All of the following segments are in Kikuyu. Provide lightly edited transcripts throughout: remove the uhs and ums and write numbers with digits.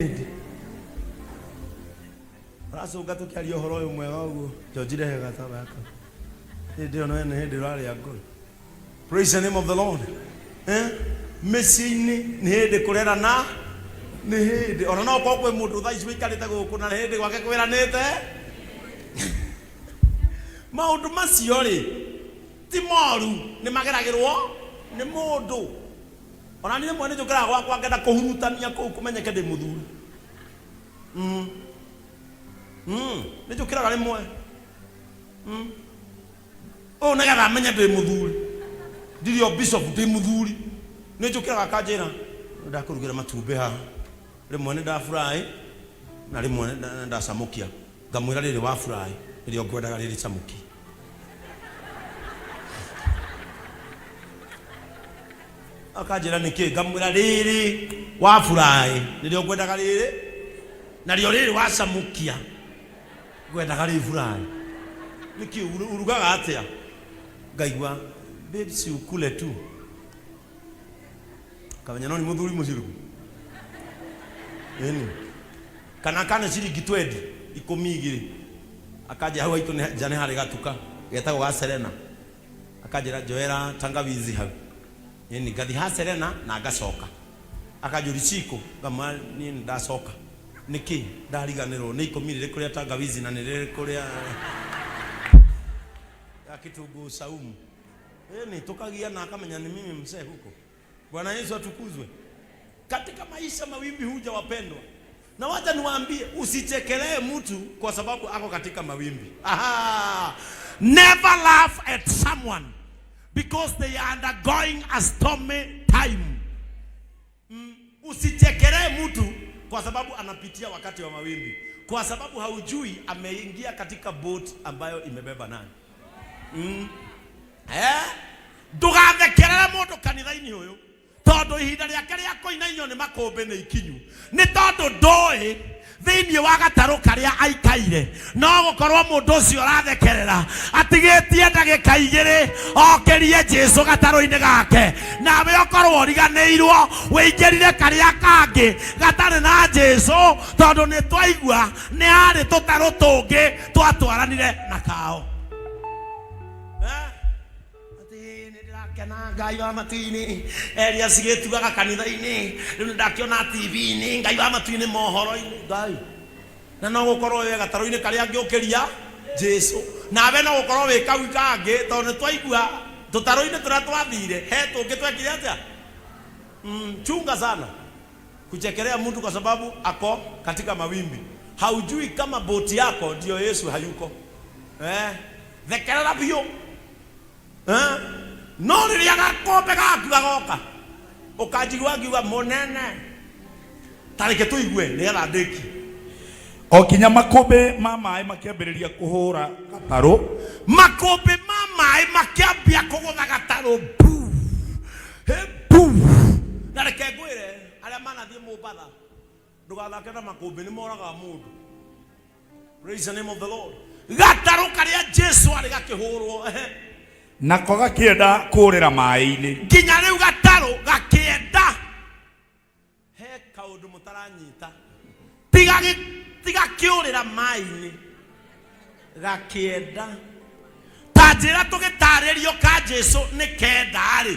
Hĩndĩ ũracũnga tũkĩaria ũhoro ũyũ mwega ũguo njonjirehe gataba gaka hĩndĩ ĩyo nĩ hĩndĩ ũrarĩa ngũĩ. Praise the name of the Lord. Eh? Mĩciĩ-inĩ nĩ hĩndĩ kũrerana nĩ hĩndĩ ona no ũkorwo kwĩ mũndũ thaa ici wĩikarĩte gũkũ na nĩ hĩndĩ gwake kwĩranĩte maũndũ macio rĩ ti moru nĩ mageragĩrwo nĩ mũndũ. Ona niĩ rĩmwe nĩ njũkĩraga gwakwa ngenda kũhurutania kũu kũmenyeke ndĩ mũthuri. Mm. Mm. Nĩ njũkĩraga rĩmwe. Mm. Ũũ nĩgetha menye ndĩ mũthuri. Ndirĩ o bishop ndĩ mũthuri. Nĩ njũkĩraga akanjĩra ndakũrugĩra matumbĩ haha. Rĩmwe nĩ ndafuraĩ na rĩmwe nĩ ndacamũkia. Ngamwĩra rĩrĩ wafuraĩ nĩrĩo ngwendaga rĩrĩ camũki. Akanjĩra nĩkĩ ngamwĩra rĩrĩ wafuraĩ nĩrĩo ngwendaga rĩrĩ narĩo rĩrĩ wacamũkia ngwendaga rĩ furaĩ. Nĩkĩ urugaga atĩa? Ngaigua babe si ukule tu. Kamenya no ni muthuri mucirugu. Ĩni. Kana akane ciringi twendi ikũmi igĩrĩ. Akanjĩra hau haitũ nĩ- nja nĩ harĩ gatuka getagwo ga Serena. Akanjĩra njoera tangawizi hau. Ĩni ngathi ha Serena na ngacoka. Akanjũria ciko ngamwĩra niĩ nĩ ndacoka. Nĩkĩ ndariganĩrwo nĩ ikũmi rĩrĩkũ rĩa tangawizi na nĩ rĩrĩkũ rĩa ya kitunguu saumu. Ĩni tukagiana akamenya ni mimi mzee huko. Bwana Yesu atukuzwe. Katika maisha mawimbi huja wapendwa. Na wacha niwaambie usichekelee mtu kwa sababu ako katika mawimbi. Aha. Never laugh at someone because they are undergoing a stormy time. Usichekelee mtu kwa sababu anapitia wakati wa mawimbi, kwa sababu haujui ameingia katika boat ambayo imebeba nani. Eh? Ndũgathekerere mũndũ kanitha-inĩ ũyũ tondũ ihinda rĩake rĩa kũinainio nĩ makũmbĩ nĩ ikinyu, nĩ tondũ ndũĩ thĩinĩ wa gatarũ karĩa aikaire no gũkorwo mũndũ ũcio ũrathekerera atigĩtie ndagĩka igĩrĩ okĩrie Jesu gatarũ-inĩ gake, nawe ũkorwo ũriganĩirwo wĩingĩrire karĩa kangĩ gatarĩ na Jesu, tondũ nĩ twaigua nĩ harĩ tũtarũ tũngĩ twatwaranire na kao. Eh? Atĩ nĩ ndĩrakena Ngai wa matu-inĩ eria cigĩtuaga kanitha-inĩ rĩu nĩ ndakĩona TV-inĩ Ngai wa matu-inĩ mohoro-inĩ Ngai na no gũkorwo wĩ gatarũ-inĩ karĩa angĩũkĩria Jesu nawe no gũkorwo wĩ kau kangĩ tondũ nĩ twaigua tũtarũ-inĩ tũrĩa twathire he tũngĩ twekire atĩa? Chunga sana kuchekelea mtu kwa sababu ako katika mawimbi haujui kama boti yako ndio Yesu hayuko eh thekerera biũ eh no rĩrĩa gakombe gaku gagoka ũkanjigua ngiuga mũnene ta reke tũigue nĩgetha ndĩkie. O kinya makũmbĩ ma maĩ makĩambĩrĩria kũhũra gatarũ. Makũmbĩ ma maĩ makĩambia kũgũtha gatarũ bu he bu. Na reke ngwĩre arĩa manathiĩ Mombatha, ndũgathake na makũmbĩ, nĩ moragaga mũndũ. Praise the name of the Lord. Gatarũ karĩa Jesu arĩ gakĩhũrwo ehe. Nako gakĩenda kũũrĩra maĩ-inĩ. Nginya rĩu gatarũ gakĩenda. He kaũndũ mũtaranyita. Tiga tiga kĩũrĩra maĩ-inĩ. Gakĩenda. Ta njĩra tũgĩtarĩrio ka Jesu nĩ kenda-rĩ,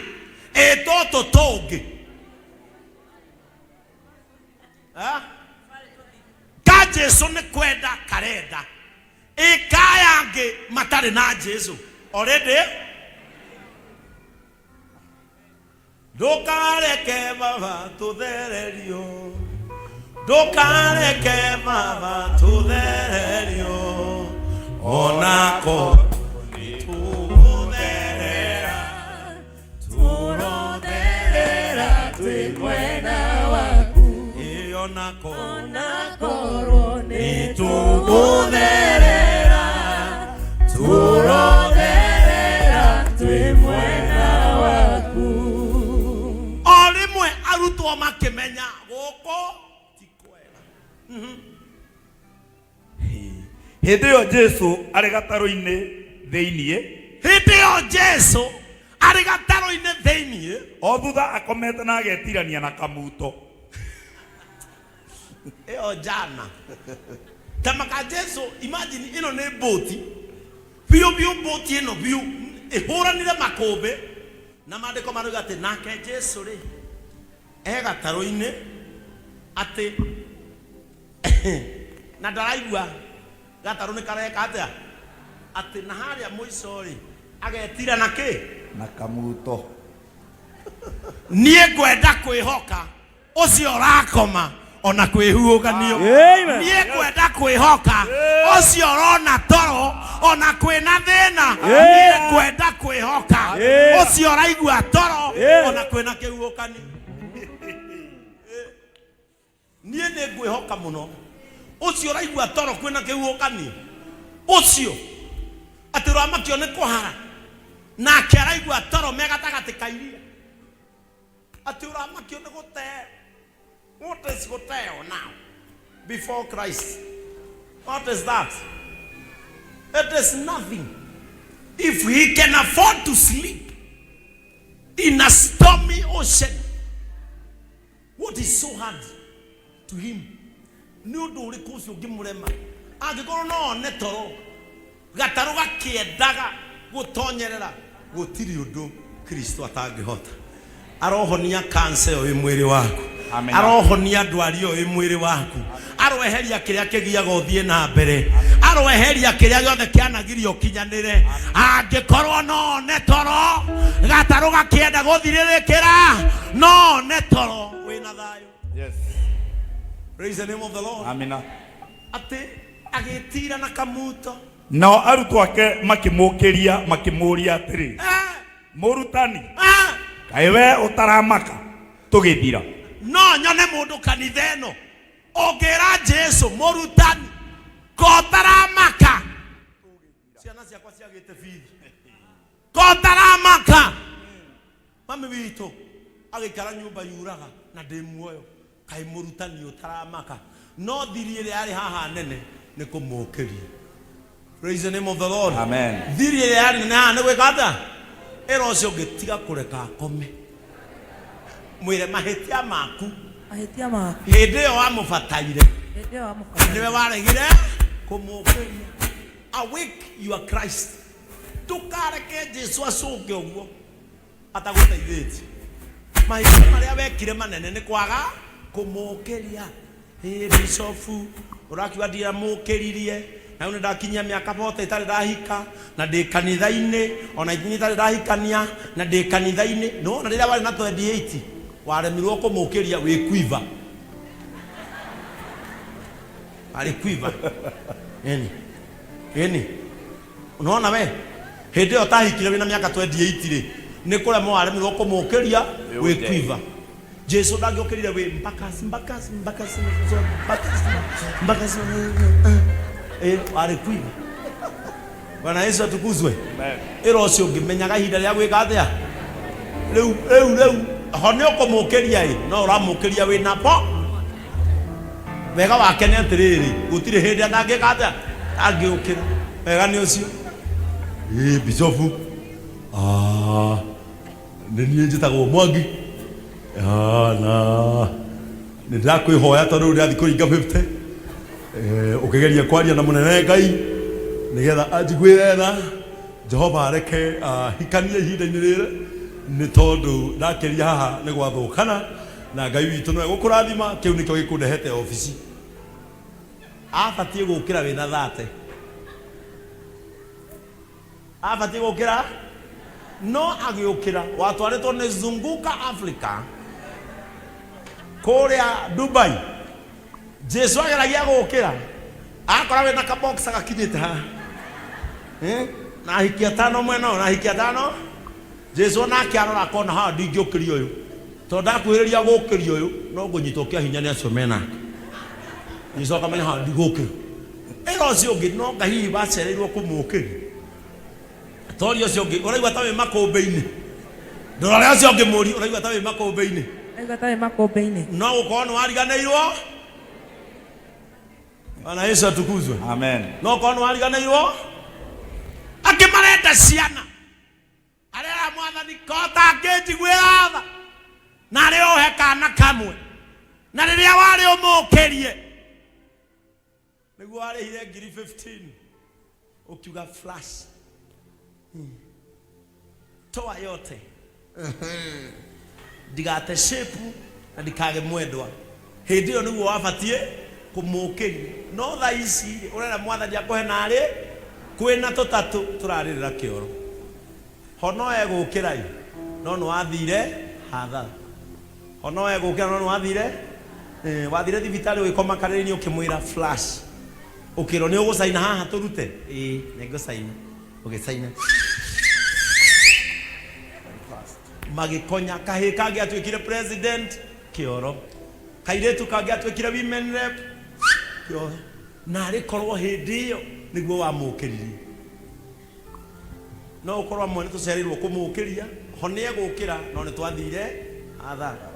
ĩ tũtũ tũngĩ. Ah? Ka Jesu nĩ kwenda karenda. Ĩ kaya angĩ matarĩ na Jesu. Already Ndũkareke baba tũthererio, ndũkareke baba tũthererio, onako nĩtũgũtherera, tũrotherera twĩ mwena waku, ĩ onako Onakorwo nĩtũgũtherera, tũrotherera twĩ mwena waku. O rĩmwe arutwo makĩmenya gũkũ ti kwega. Hĩndĩ ĩyo Jesu arĩ gatarũ-inĩ thĩinĩ, Hĩndĩ ĩyo Jesu arĩ gatarũ-inĩ thĩinĩ, o thutha akomete na agetirania na kamuto. Ĩyo njana tamaka Jesu. Imagine, ĩno nĩ mbũti biũ biũ, mbũti ĩno biũ ĩhũranire makũmbĩ, na maandĩko marauga atĩ nake Jesu rĩ e gatarũ-inĩ, atĩ na ndaraigua gatarũ nĩ kareka atĩa, atĩ na harĩa mũico rĩ agetira na kĩ? Na kamuto. Niĩ ngwenda kwĩhoka ũcio ũrakoma ona kwĩhuhũkanio. Amen. Niĩ ngwenda kwĩhoka ũcio ũrona toro ona kwĩna thĩna. Niĩ ngwenda kwĩhoka ũcio ũraigua toro ona kwĩna kĩhuhũkanio. Niĩ nĩ ngwĩhoka mũno ũcio ũraigua toro kwĩna kĩhuhũkanio, ũcio atĩ ũramakio nĩ kũhara nake araigua toro me gatagatĩ ka iria, atĩ ũramakio nĩ gũteo. What is gũteo now before Christ? What is that? It is nothing. If he can afford to sleep in a stormy ocean, what is so hard to him? Nĩ ũndũ ũrĩkũ ũcio ũngĩmũrema angĩkorwo no one toro gatarũ gakĩendaga gũtonyerera? Gũtirĩ ũndũ Kristo atangĩhota. Arohonia kansa ĩyo ĩ mwĩrĩ waku. Amen. Arohonia ndwari ĩyo ĩ mwĩrĩ waku. Aroeheria kĩrĩa kĩgiaga ũthiĩ na mbere. Aroeheria kĩrĩa gĩothe kĩanagiria ũkinyanĩre. Angĩkorwo no one toro gatarũ gakĩenda gũthirĩrĩkĩra, no one toro wĩna thayũ. Yes. Praise the name of the Lord. Amina. Atĩ agĩtira na kamuto. Nao arutwo ake makĩmũkĩria makĩmũũria atĩrĩ, "Mũrutani, kaĩ we ũtaramaka tũgĩthira?" No nyone mũndũ kanitha ĩno ũngĩra Jesu, "Mũrutani, ko taramaka ciana ciakwa ciagĩte bithi? Ko taramaka mami witũ agĩikara nyũmba yuraga na ndĩ muoyo? Kaĩ mũrutani ũtaramaka?" No thiri ĩrĩa yarĩ haha nene nĩ kũmũkĩria. Praise the name of the Lord. Amen. Thiri ĩrĩa yarĩ nene haha nĩ gwĩka atĩa? Ĩra ũcio ũngĩ, "Tiga kũreka akome." Mwĩre mahĩtia maku. Mahĩtia maku. Hĩndĩ ĩyo wamũbataire, Hĩndĩ ĩyo wamũbataire, nĩwe waregire kũmũkĩria. Awake your Christ. Ndũkareke Jesu acũnge ũguo atagũteithĩtie. Mahĩtia marĩa wekire manene nĩ kwaga kũmũkĩria. Ĩ bishofu ũrakiuga ndiramũkĩririe, na rĩu nĩ ndakinyia mĩaka 40 itarĩ ndahika na ndĩ kanitha-inĩ, ona inyuĩ itarĩ ndahikania na ndĩ kanitha-inĩ. Nĩwona rĩrĩa warĩ na 28 waremirwo kũmũkĩria wĩ quiver, arĩ quiver. Ĩni, ĩni, unaona we hĩndĩ ĩyo ũtahikire wĩna mĩaka 28 rĩ, nĩ kũremwo waremirwo kũmũkĩria wĩ quiver. Jesu ndangĩũkĩrire wĩ mbakasi mbakasi mbakasi mbakasi mbakasi, warĩ quiver. Bwana Yesu atukuzwe. Ĩra ũcio ũngĩ, "Menyaga ihinda rĩa gwĩka atĩa rĩu." Rĩu rĩu ho nĩ ũkũmũkĩria, ĩ no ũramũkĩria wĩna po. Wega wake nĩ atĩrĩrĩ, gũtirĩ hĩndĩ atangĩka atĩa, angĩũkĩra. Wega nĩ ũcio. Ĩ bishofu, ah, nĩ niĩ njĩtagwo Mwangi. Ah, na nĩ ndĩrakwĩhoya tondũ rĩu ndĩrathiĩ kũringa 50. Ũkĩgeria kwaria na mũnene Ngai nĩgetha anjiguĩre tha, Jehova areke hikanie ihinda-inĩ rĩrĩ, nĩ tondũ ndakĩria haha nĩ gwathũkana, na Ngai witũ no egũkũrathima. Kĩu nĩkĩo gĩkũndehete obici. Abatiĩ gũkĩra wĩna thate, abatiĩ gũkĩra, no agĩũkĩra watwarĩtwo nĩ Zunguka Africa kũrĩa Dubai. Jesu ageragia gũkĩra akora wĩna kabox gakinyĩte haha. Eh? Na ahiki atano mwena ũyũ na ahiki atano. Jesu onake arora akona, haha ndingĩũkĩria ũyũ, tondũ ndakuhĩrĩria gũkĩria ũyũ no ngũnyitwo kĩa hinya nĩ acio menake. Jesu akamenya haha ndigũkĩra. Ĩra ũcio ũngĩ, no nga hihi wacereirwo kũmũkĩria. Toria ũcio ũngĩ, "Ũraigua ta wĩ makũmbĩ-inĩ?" Ndũrore ũcio ũngĩ, mũri, "Ũraigua ta wĩ makũmbĩ-inĩ?" Aigua ta wĩ makũmbĩ-inĩ. No gũkorwo nĩ wariganĩirwo. Bwana Yesu atukuzwe. Amen. No korwo nĩ wariganĩirwo. Angĩ marenda ciana, arera, "Mwathani, ko tangĩnjiguĩra tha na arĩ ũhe kana kamwe." Na rĩrĩa warĩ ũmũkĩrie nĩguo warĩhire ngiri 15 ũkiuga flash. Toa yote ndigate shape na ndikage mwendwa. Hĩndĩ ĩyo nĩguo wabatiĩ kũmũkĩria, no thaa ici rĩ, ũrera Mwathani akũhe narĩ kwĩna tũtatũ tũrarĩrĩra kĩoro ho no egũkĩra ĩ, no nĩ wathire hathara. Ho no egũkĩra no nĩ wathire wathire thibitarĩ ũgĩkoma karĩrĩ-inĩ ũkĩmwĩra flash, ũkĩrwo nĩ ũgũcaina haha tũrute, ĩĩ nĩ ngũcaina, ũgĩcaina magĩkonya. Kahĩĩ kangĩatuĩkire president kĩoro, kairĩtu kangĩatuĩkire women rep kĩoro. Narĩ korwo hĩndĩ ĩyo nĩguo wamũkĩririe. No ũkorwo amwe nĩ tũcereirwo kũmũkĩria, ho nĩ egũkĩra, no nĩ twathire hathara.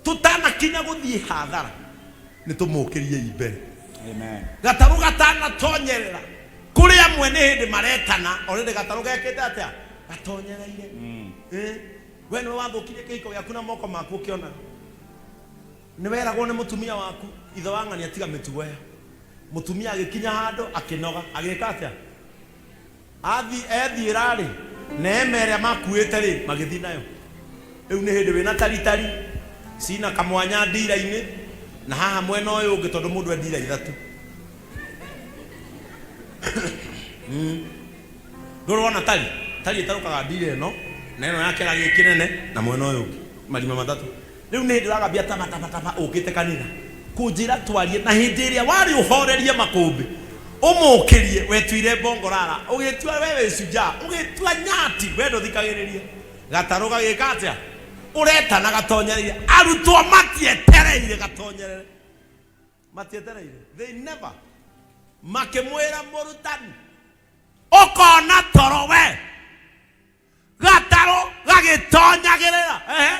Tũtanakinya gũthiĩ hathara nĩ tũmũkĩriei mbere. Amen. Gatarũ gatanatonyerera kũrĩ amwe nĩ hĩndĩ maretana already gatarũ gekĩte atĩa, gatonyereire. We nĩwe wathũkirie kĩhiko gĩaku na moko maku ũkĩonaga. Nĩ weragwo nĩ mũtumia waku, ithe wa ng'ania tiga mĩtugo ĩyo. Mũtumia agĩkinya handũ akĩnoga, agĩka atĩa? Athi ethiĩra rĩ, neema ĩrĩa makuĩte rĩ, magĩthiĩ nayo. Rĩu nĩ hĩndĩ wĩna taritari cina kamwanya ndira-inĩ na haha mwena ũyũ ũngĩ, tondũ mũndũ e ndira ithatũ. Ndũrĩ wona tari? Tari ĩtarũkaga ndira ĩno na ĩno ya kĩara gĩkĩ kĩnene na mwena ũyũ ũngĩ, marima matatũ. Rĩu nĩ hĩndĩ ũragambia taba taba taba ũkĩte kanitha kũnjĩra twarie, na hĩndĩ ĩrĩa warĩ ũhorerie makũmbĩ ũmũkĩrie, wetuire mbongorara, ũgĩtua we wĩ shujaa, ũgĩtua nyati, we ndũthikagĩrĩria. Gatarũ gagĩka atĩa? Ũretana gatonyereire. Arutwo matietereire gatonyerere, matietereire, they never. Makĩmwĩra mũrutani, ũkona toro we. Gatarũ gagĩtonyagĩrĩra. Ehe.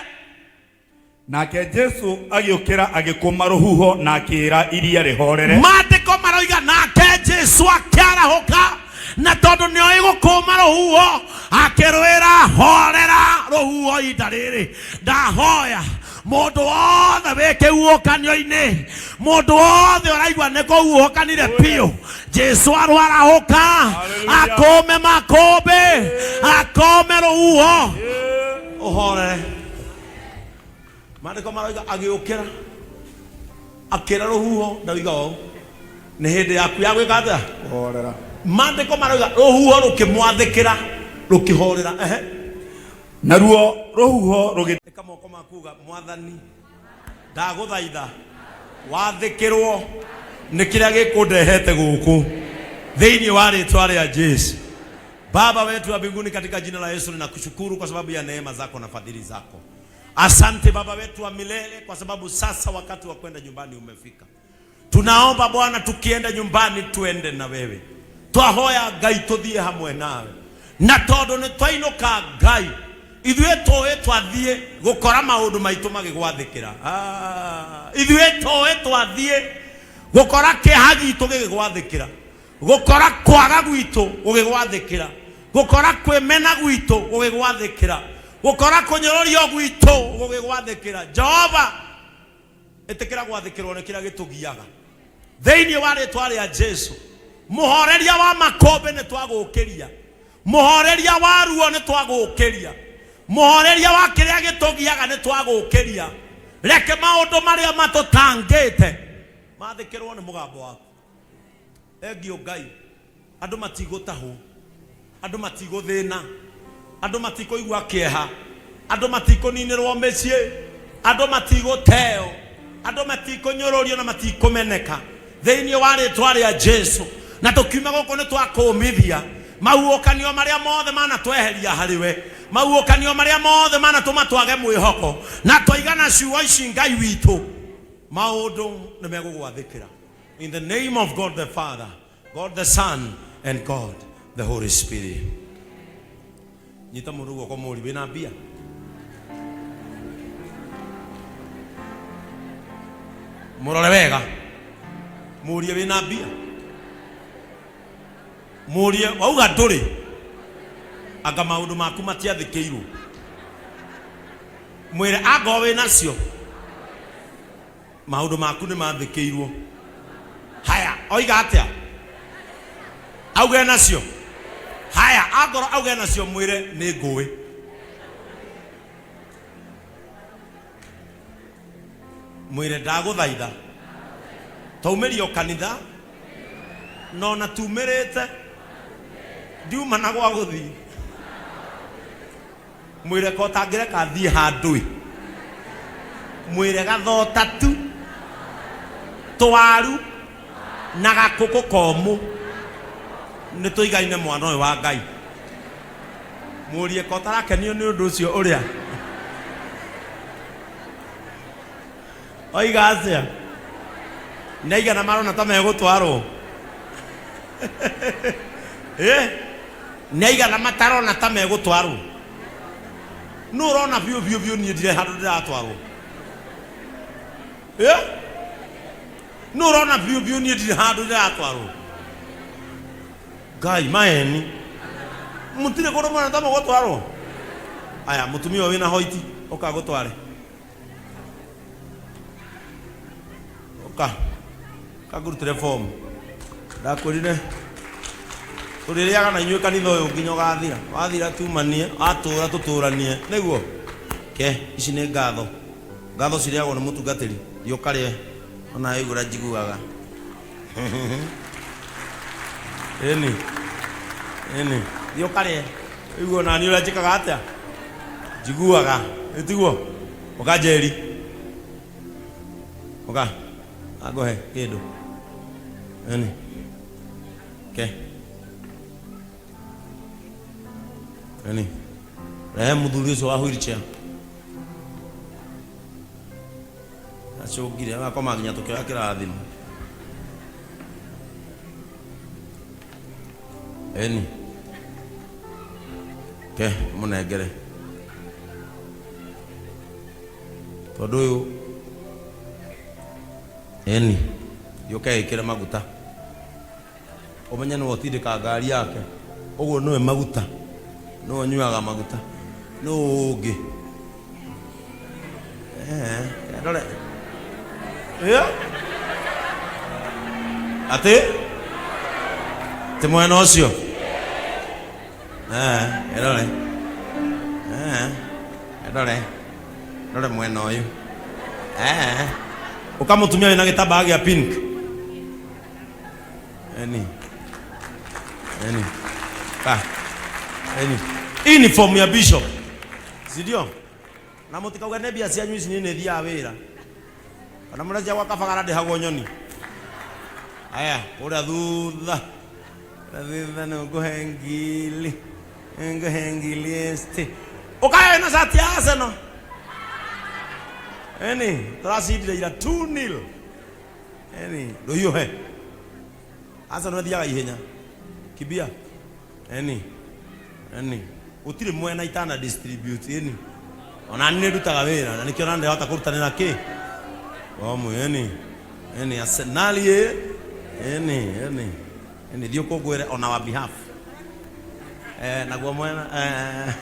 Nake Jesu agĩũkĩra agĩkũma rũhuho na akĩĩra iria rĩhorere. Maandĩko maroiga nake Jesu akĩarahũka, na tondũ nĩoĩ gũkũma rũhuho akĩrwĩra horera rũhuho ihinda rĩrĩ. Ndahoya mũndũ wothe wĩ kĩhuhũkanio-inĩ, mũndũ wothe ũraigua nĩ kũhuhũkanire biũ, Jesu arwarahũka Hallelujah. akũme makũmbĩ, akũme rũhuho ũhorere. Maandĩko maroiga agĩũkĩra akĩra rũhuho, ndauiga ũũ nĩ hĩndĩ yaku ya gwĩka atĩa? Kũhorera. Maandĩko maroiga rũhuho rũkĩmwathĩkĩra rũkĩhorera. Ehe. Naruo rũhuho rũgĩ Ĩka moko maku uga, Mwathani ndagũthaitha wathĩkĩrwo nĩ kĩrĩa gĩkũndehete gũkũ thĩinĩ wa rĩtwa rĩa Jesu. Baba wetu wa mbinguni, katika jina la Yesu ninakushukuru kwa sababu ya neema zako na fadhili zako. Asante Baba wetu wa milele, kwa sababu sasa wakati wa kwenda nyumbani umefika. Tunaomba Bwana, tukienda nyumbani tuende na wewe. Twahoya Ngai tuthie hamwe nawe, na tondu ni twainuka Ngai ithuĩ tũĩ twathiĩ gũkora maũndũ maitũ magĩgwathĩkĩra. Ithuĩ tũĩ twathiĩ gũkora kĩeha gitũ gĩgĩgwathĩkĩra, gũkora kwaga gwitũ gũgĩgwathĩkĩra, gũkora kwĩmena gwitũ gũgĩgwathĩkĩra, gũkora kũnyũrũrio gwitũ gũgĩgwathĩkĩra. Jehova, ĩtĩkĩra gwathĩkĩrwo nĩ kĩrĩa gĩtũgiaga thĩinĩ wa rĩtwa rĩa Jesu. Mũhoreria wa makũmbĩ nĩ twagũkĩria, mũhoreria wa ruo nĩ twagũkĩria, mũhoreria wa kĩrĩa gĩtũgiaga nĩ twagũkĩria. Reke maũndũ marĩa matũtangĩte mathĩkĩrwo nĩ mũgambo waku. Thengiũ Ngai, andũ matigũtahwo, andũ matigũthĩna, andũ matikũigua kĩeha, andũ matikũninĩrwo mĩciĩ, andũ matigũteo, andũ matikũnyũrũrio na matikũmeneka thĩinĩ wa rĩtwa rĩa Jesu. Na tũkiuma gũkũ nĩ twakũmithia mahuũkanio marĩa mothe manatweheria harĩ we, mahuũkanio marĩa mothe manatũma twage mwĩhoko, na twaigana ciugo ici Ngai witũ, maũndũ nĩ megũgwathĩkĩra. In the name of God the Father, God the Son, and God the Holy Spirit. Nyita mũndũ guoko mũri wĩna mbia. Mũrore wega. Mũrie wĩna mbia. Mũrie wauga ndũrĩ. Anga maũndũ maku matiathĩkĩirwo. Mwĩre angorwo wĩnacio. Maũndũ maku nĩ mathĩkĩirwo. Haya, oiga atĩa? Auge nacio. Haya, angorwo auge nacio mwĩre nĩ ngũĩ. Mwĩre ndagũthaitha. Twaumĩrio kanitha na ona tumĩrĩte ndiuma na gwa gũthiĩ. Mwĩre ko ũtangĩreka thiĩ handũ ĩ. Mwĩre gathota tu, tũwaru na gakũkũ komũ nĩ tũigaine mwana ũyũ wa Ngai. Mũrie ko ũtarakenio nĩ ũndũ ũcio ũrĩa oiga atĩa. Nĩ aigana marona ta megũtwarwo? Ĩ? Nĩ aigana matarona ta megũtwarwo? Nũ ũrona biũ biũ biũ niĩ ndirĩ handũ ndĩratwarwo? Ĩ? Nũ ũrona biũ biũ niĩ ndirĩ handũ ndĩratwarwo? Ngai maeni. Mũtirĩ kũndũ mũrona ta mũgũtwarwo? Aya, mũtumia ũyũ wĩna hoiti, ũka ngũtware. Ũka. Ũka ngũrutĩre fomu. Ndakwĩrire tũrĩrĩaga na inyuĩ kanitha ũyũ nginya ũgathira. Wathira tumanie, watũra tũtũranie. Nĩguo? Ke, ici nĩ ngatho. Ngatho cirĩagwo nĩ mũtungatĩri. Thiĩ ũkarĩe. Ona waigua ũrĩa njiguaga. Ĩni. Ĩni. Thiĩ ũkarĩe. Ũigue ona niĩ ũrĩa njĩkaga atĩa? Njiguaga. Ĩ tiguo? Ũka Njeri. Ũka. Angũhe kĩndũ. Ĩni. Ke. Ĩni. Rehe mũthuri ũcio wa wheelchair. Acũngire agakoma nginya tũkĩoya kĩrathimo. Ĩni. Ke mũnengere. Tondũ ũyũ ĩni thiĩ ũkeĩkĩre maguta. Ũmenye nĩwe ũtindĩkaga ngari yake. Ũguo nĩwe maguta. Nĩwe ũnyuaga maguta. Nũ ũngĩ? Eh, ndore. Eh? Atĩ? Ti mwena ũcio? Eh, ĩrore. Eh, ndore. Ndore mwena ũyũ. Eh. Ũka mũtumia wĩna gĩtambaya gĩa pink. Eni. Eni. Ah. Eni. Hii ni form ya bishop. Si ndio? Na mũtikauge nĩ mbia cianyu ici niĩ nĩ thiaga wĩra. Kana mũrecia gwa kabagara ndĩhagwo nyoni. Aya, kũrĩa thutha. Kũrĩa thutha nĩ ngũhe ngili. Ngũhe ngili esti. Ũkae na shati ya Arsenal. Eni, tũracindire ira 2-0. Eni, ndũhiũhe. Arsenal ĩthiaga ihenya. Kimbia. Eni. Eni. Gũtirĩ mwena itana distribute eni. Ona niĩ ndutaga wĩra na nĩkĩo ona ndĩrahota kũrutanĩra kĩ? Bomu eni. Eni Arsenal ĩ. Eni, eni. Eni thiĩ ũkũngũĩre on our behalf. Eh, naguo mwena eh.